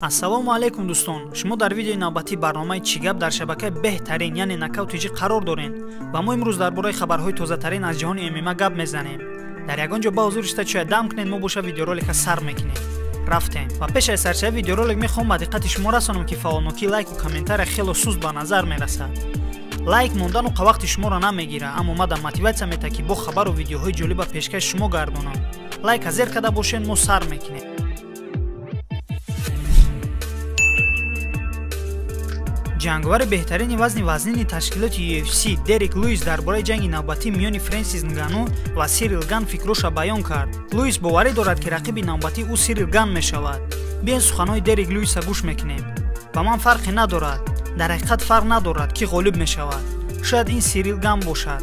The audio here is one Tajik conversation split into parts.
Ассалому алайкум дӯстон, шумо дар видеои навбатии барномаи «Чӣ гап» дар шабакаи беҳтарин, яъне Нокаут ТЖ қарор дорем ва мо имрӯз дар бораи хабарҳои тозатарин аз ҷаҳони ММА гап мезанем. Дар ягон ҷо ба ҳузур шита чоя дам кунед, мо боша видеоролика сар мекунем. Рафтем. Ва пеш аз саршави видеоролик мехоҳам ба диққати шумо расонам, ки фаъолнокии лайку комментария хело суст ба назар мерасад. Лайк мондану вақти шуморо намегира, аммо мада мотиватсия мета, ки бо хабару видеоҳои ҷолиба пешкаши шумо гардонам. Лайка зер карда бошед, мо сар мекунем. Ҷанговари беҳтарини вазни вазнини ташкилоти UFC Дерек Луис дар бораи ҷанги навбатӣ миёни Фрэнсис Нгану ва Сирил Ган фикроша баён кард. Луис боварӣ дорад, ки рақиби навбатии ӯ Сирил Ган мешавад. Биён суханҳои Дерек Луиса гӯш мекунем. Ба ман фарқе надорад. Дар ҳақиқат фарқ надорад, ки ғолиб мешавад. Шояд ин Сирил Ган бошад.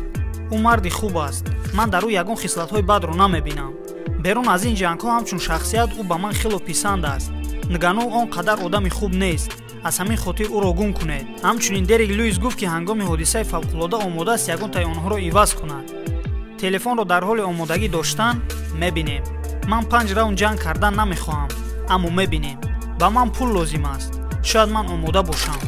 Ӯ марди хуб аст. Ман дар ӯ ягон хислатҳои бадро намебинам. Берун аз ин ҷангҳо ҳамчун шахсият ӯ ба ман хело писанд аст. Нгану он қадар одами хуб нест. Аз ҳамин хотир ӯро гум кунед. Ҳамчунин Дерек Луис гуфт, ки ҳангоми ҳодисаи фавқулода омода аст ягонтаи онҳоро иваз кунад. Телефонро дар ҳоли омодагӣ доштан мебинем. Ман 5 раунд ҷанг кардан намехоҳам, аммо мебинем. Ба ман пул лозим аст. Шояд ман омода бошам.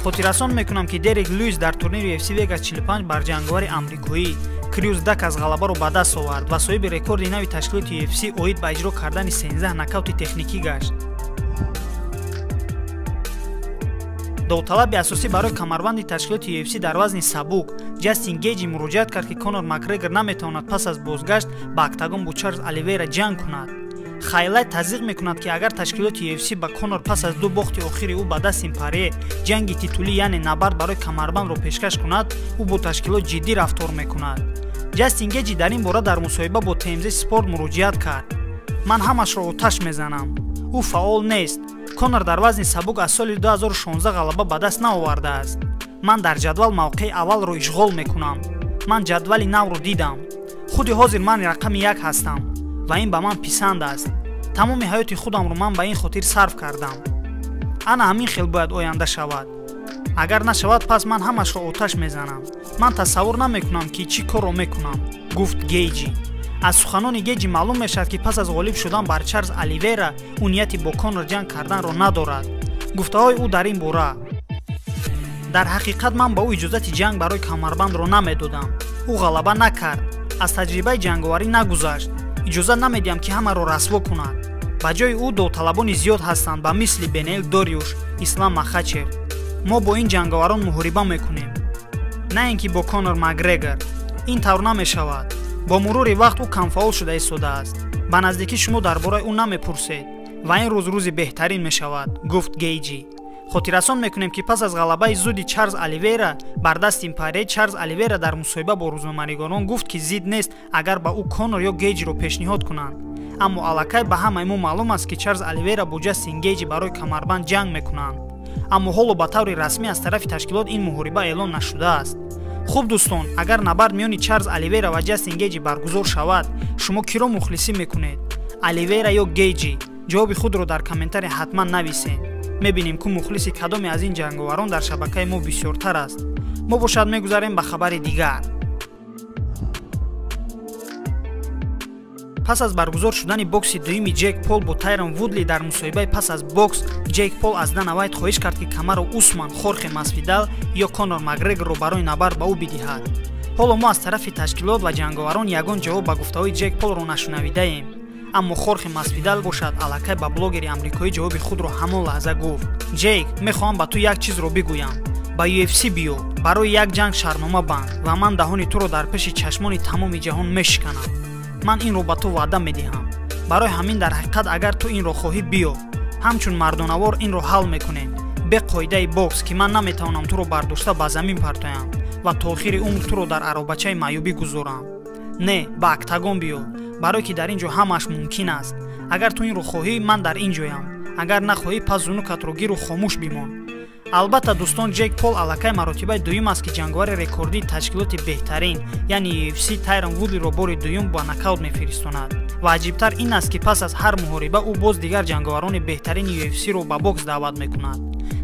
Хотиррасон мекунам, ки Дерек Луис дар турнири UFC Vegas 45 бар ҷанговари амрикоӣ Крюс Дакас ғалабаро ба даст овард ва соҳиби рекорди нави ташкилоти UFC оид ба иҷро кардани 13 нокаути техникӣ гашт. Довталаби асосӣ барои камарбанди ташкилоти UFC дар вазни сабук Ҷастин Гейҷи муроҷиат кард, ки Конор Макгрегор наметавонад пас аз бозгашт ба октагон бо Чарлз Оливейра ҷанг кунад. Хайлайт таздиқ мекунад, ки агар ташкилоти UFC ба Конор пас аз ду бохти охири ӯ ба Дастин Порье ҷанги титулӣ, яъне набард барои камарбандро пешкаш кунад, ӯ бо ташкилот ҷиддӣ рафтор мекунад. Ҷастин Гейҷи дар ин бора дар мусоҳиба бо TMZ Sport муроҷиат кард. Ман ҳамашро оташ мезанам. Ӯ фаъол нест. Конор дар вазни сабук аз соли 2016 ғалаба ба даст наовардааст. Ман дар ҷадвал мавқеи аввалро ишғол мекунам. Ман ҷадвали навро дидам. Худи ҳозир ман рақами 1 ҳастам ва ин ба ман писанд аст. Тамоми ҳаёти худамро ман ба ин хотир сарф кардам. Ана ҳамин хел бояд оянда шавад. Агар нашавад, пас ман ҳамашро оташ мезанам. Ман тасаввур намекунам, ки чӣ корро мекунам, гуфт Гейҷи. Аз суханони Гейҷи маълум мешавад, ки пас аз ғолиб шудан бар Чарлз Оливейра ӯ нияти бо Конор ҷанг карданро надорад. Гуфтаҳои ӯ дар ин бора: дар ҳақиқат ман ба ӯ иҷозати ҷанг барои камарбандро намедодам. Ӯ ғалаба накард, аз таҷрибаи ҷанговарӣ нагузашт. Иҷозат намедиҳам, ки ҳамаро расво кунад. Ба ҷои ӯ довталабони зиёд ҳастанд, ба мисли Бенел Дориуш, Ислам Махачев. Мо бо ин ҷанговарон муҳориба мекунем, на ин ки бо Конор Макгрегор. Ин тавр намешавад. Бо мурури вақт ӯ камфаъол шуда истодааст. Ба наздикӣ шумо дар бораи ӯ намепурсед ва ин рӯз рӯзи беҳтарин мешавад, гуфт Гейҷи. Хотиррасон мекунем, ки пас аз ғалабаи зуди Чарлз Оливейра бар Дастин Порье, Чарлз Оливейра дар мусоҳиба бо рӯзноманигорон гуфт, ки зид нест, агар ба ӯ Конор ё Гейҷиро пешниҳод кунанд. Аммо аллакай ба ҳамаи мо маълум аст, ки Чарлз Оливейра бо Ҷастин Гейҷи барои камарбанд ҷанг мекунанд. Аммо ҳоло ба таври расмӣ аз тарафи ташкилот ин муҳориба эълон нашудааст. Хуб дӯстон, агар набард миёни Чарлз Оливейра ва Ҷастин Гейҷи баргузор шавад, шумо киро мухлисӣ мекунед? Оливейра ё Гейҷи? Ҷавоби худро дар комментария ҳатман нависед. Мебинем, ку мухлиси кадоме аз ин ҷанговарон дар шабакаи мо бисёртар аст. Мо бошад мегузарем ба хабари дигар. Пас аз баргузор шудани бокси дуюми Ҷек Пол бо Тайрон Вудли, дар мусоҳибаи пас аз бокс Ҷек Пол аз Дана Вайт хоҳиш кард, ки Камару Усман, Хорхе Масвидал ё Конор Макгрегорро барои набард ба ӯ бидиҳад. Ҳоло мо аз тарафи ташкилот ва ҷанговарон ягон ҷавоб ба гуфтаҳои Ҷек Полро нашунавидаем. Аммо Хорхе Масвидал бошад аллакай ба блогери амрикоӣ ҷавоби худро ҳамон лаҳза гуфт. Ҷек, мехоҳам ба ту як чизро бигӯям. Ба UFC биё, барои як ҷанг шартнома банд ва ман даҳони туро дар пеши чашмони тамоми ҷаҳон мешиканам. Ман инро ба ту ваъда медиҳам. Барои ҳамин дар ҳақиқат агар ту инро хоҳӣ, биё. Ҳамчун мардонавор инро ҳал мекунем. Бе қоидаи бокс, ки ман наметавонам туро бардошта ба замин партоям ва то охири умр туро дар аробачаи маъюбӣ гузорам. Не, ба октагон биё, барое ки дар ин ҷо ҳамааш мумкин аст. Агар ту инро хоҳӣ, ман дар ин ҷоям. Агар нахоҳӣ, пас зунукатро гиру хомӯш бимон. Албатта дӯстон, Ҷек Пол аллакай маротибаи дуюм аст, ки ҷанговари рекордии ташкилоти беҳтарин, яъне UFC Тайрон Вудлиро бори дуюм ба нокаут мефиристонад. Ва аҷибтар ин аст, ки пас аз ҳар муҳориба ӯ боз дигар ҷанговарони беҳтарини UFC-ро ба бокс даъват мекунад.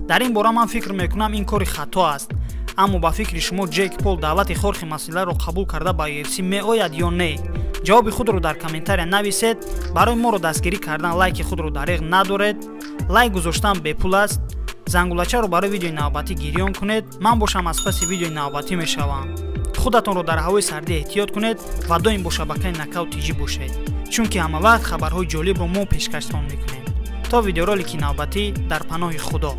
Дар ин бора ман фикр мекунам, ин кори хато аст. Аммо ба фикри шумо Ҷек Пол даъвати Хорхе Масвидалро қабул карда ба UFC меояд ё не? Ҷавоби худро дар комментария нависед. Барои моро дастгирӣ кардан лайки худро дареғ надоред. Лайк гузоштан бепул аст. Зангулачаро барои видеои навбатӣ гирён кунед. Ман бошам, аз паси видеои навбатӣ мешавам. Худатонро дар ҳавои сардӣ эҳтиёт кунед ва доим бо шабакаи Нокаут ТЖ бошед, чунки ҳама вақт хабарҳои ҷолибро мо пешкаштон мекунем. То видеоролики навбатӣ, дар паноҳи Худо.